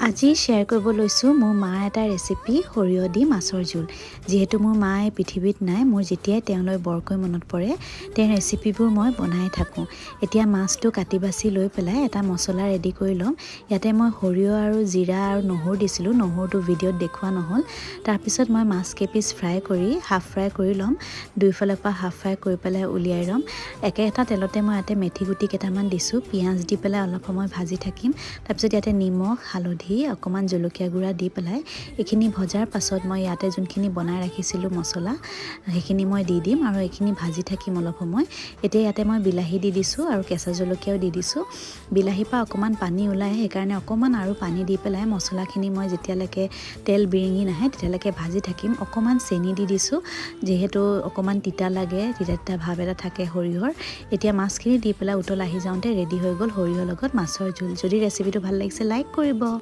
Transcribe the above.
আজি শ্বেয়াৰ কৰিব লৈছোঁ মোৰ মাৰ এটা ৰেচিপি, সৰিয়হ দি মাছৰ জোল। যিহেতু মোৰ মা এই পৃথিৱীত নাই, মোৰ যেতিয়াই তেওঁলৈ বৰকৈ মনত পৰে, তেওঁৰ ৰেচিপিবোৰ মই বনাই থাকোঁ। এতিয়া মাছটো কাটি বাছি লৈ পেলাই এটা মছলা ৰেডি কৰি ল'ম। ইয়াতে মই সৰিয়হ আৰু জিৰা আৰু নহৰু দিছিলোঁ। নহৰুটো ভিডিঅ'ত দেখুওৱা নহ'ল। তাৰপিছত মই মাছ কেইপিচ ফ্ৰাই কৰি, হাফ ফ্ৰাই কৰি ল'ম। দুইফালৰ পৰা হাফ ফ্ৰাই কৰি পেলাই উলিয়াই ল'ম। একেটা তেলতে মই ইয়াতে মেথি গুটি কেইটামান দিছোঁ। পিঁয়াজ দি পেলাই অলপ সময় ভাজি থাকিম। তাৰপিছত ইয়াতে নিমখ, হালধি, অকণমান জলকীয়া গুড়া দি পেলাই এইখিনি ভজাৰ পাছত মই ইয়াতে যোনখিনি বনাই ৰাখিছিলোঁ মছলা, সেইখিনি মই দি দিম আৰু এইখিনি ভাজি থাকিম অলপ সময়। এতিয়া ইয়াতে মই বিলাহী দি দিছোঁ আৰু কেঁচা জলকীয়াও দি দিছোঁ। বিলাহীৰ পৰা অকণমান পানী ওলায়, সেইকাৰণে অকণমান আৰু পানী দি পেলাই মছলাখিনি মই যেতিয়ালৈকে তেল বিৰিঙি নাহে, তেতিয়ালৈকে ভাজি থাকিম। অকণমান চেনি দি দিছোঁ, যিহেতু অকণমান তিতা লাগে, তিতা তিতা ভাৱ এটা থাকে সৰিয়হৰ। এতিয়া মাছখিনি দি পেলাই উতল আহি যাওঁতে ৰেডি হৈ গ'ল সৰিয়হৰ লগত মাছৰ জোল। যদি ৰেচিপিটো ভাল লাগিছে, লাইক কৰিব।